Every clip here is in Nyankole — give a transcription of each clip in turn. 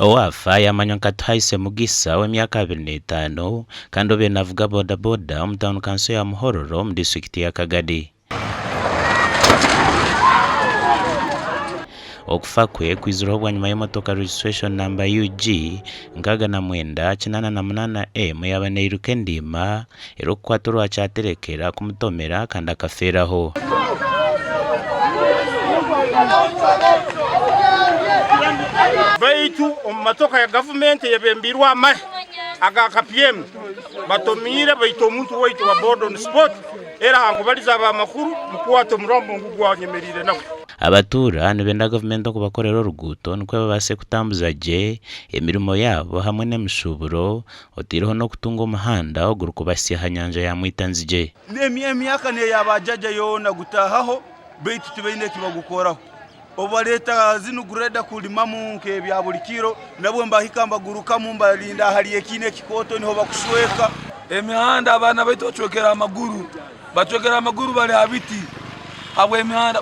Owaafa yaamanywa nka Tuhaise Mugisa ow'emyaka 25 kandi obaire naavuga bodaboda omu tauni kanso ya Muhororo omu disiturikiti ya Kagadi. Okufa kwe kwizirweho bwanyima y'emotoka registration number UG 69 88 M yaaba neiruka endiima erikukwata orwa Kyaterekera kumutomera kandi akafeeraho. Baitu omu matoka ya gavumenti eyebembeirwe amahe aga KPM batomiire baita omuntu waitu wa boda on spot era ahankubariza abamakuru mukwate omurambo ngu gwanyemereire nawe. Abatuura nibenda gavumenti okubakorera oruguuto nikwo babaase kutambuza gye emirimo yaabo hamwe n'emishuuburo Otaireho n'okutunga omuhanda ogurikubahitsya aha nyanja ya Mwitanzigye. Emyaka n'eya baajaja yoona gutaahaho beitu tibaine eki bagukoraho. Obu bareeta zinu gureda kurimamu nk'ebya buri kiro nabwo nibahika nibagurukamu nibarinda ahari ekiina ekikooto niho bakushweka. Emihanda abaana baitu bacwekere amaguru, bacwekere amaguru bari aha biti ahabw'emihanda.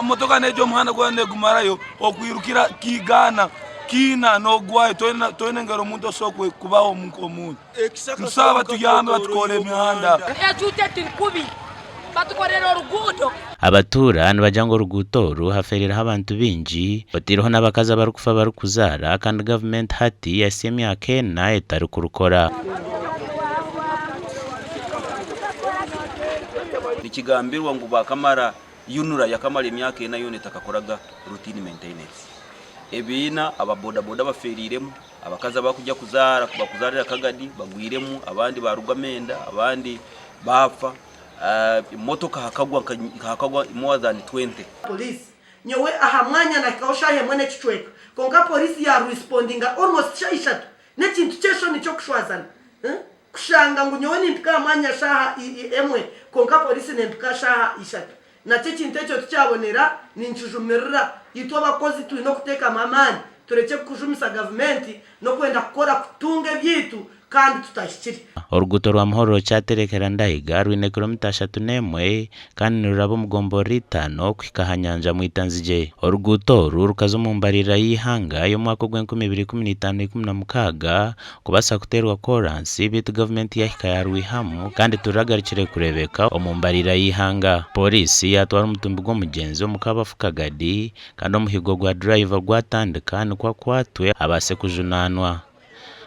Motoka neija omuhanda gwona negumarayo okwirukira kigaana. Kiina nogwayo toine engeri omuntu osobola kubaho nk'omuntu. Nitushaba batuyambe batukore emihanda. Ejuuto eturi kubi batukorere oruguudo. Abatuura nibagira ngu oruguuto oru hafeereireho abantu baingi otaireho n'abakazi abarikufa barikuzaara kandi gavumenti hati yahitsya emyaka ena etarikurukora. Nikigambirwa ngu bakamara UNRA yakamara emyaka ena yoona etakakoraga routine maintenance. Ebiina aba boda boda baferiiremu, abakazi abakugya kuzaara bakuzaarira Kagadi bagwiremu, abandi barugamu enda, abandi baafa, emotoka hakagwa hakagwa more than 20. Police nyowe aha mwanya nahikaho shaaha emwe n'ekicweka kwonka police ya respondinga almost shaaha ishatu n'ekintu ky'eshoni ky'okushwazana kushanga ngu nyowe nimpika aha mwanya shaaha emwe kwonka police nempika shaaha ishatu Nakyo ekintu ekyo tikyabonera, ninkijumirira. Itwe abakozi twine okuteekamu amaani turekye kujumisa gavumenti n'okwenda kukora kutunga ebyaitu kandi tutahikire. Oruguuto rwa Muhororo Kyaterekera Ndaiga rwine kilomita 31 kandi niruraba omu gomborora itaano kuhika aha nyanja Mwitanzigye. Oruguuto oru rukaza omu mbaririra y'eihanga y'omwaka ogw'enkumi ibiri ikumi na itaano 16 Kubaasa kuteerwa koransi beitu gavumenti yahika yarwihamu kandi tururagarukire kureebeka omu mbarira y'eihanga. Pooriisi yaatwara omutumbi gw'omugyenzi omu kabafu Kagadi kandi omuhigo gwa durayiva gwatandika nikwo akwatwe abaase kujunaanwa.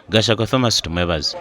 Gashakwa Thomas Tumwebaze.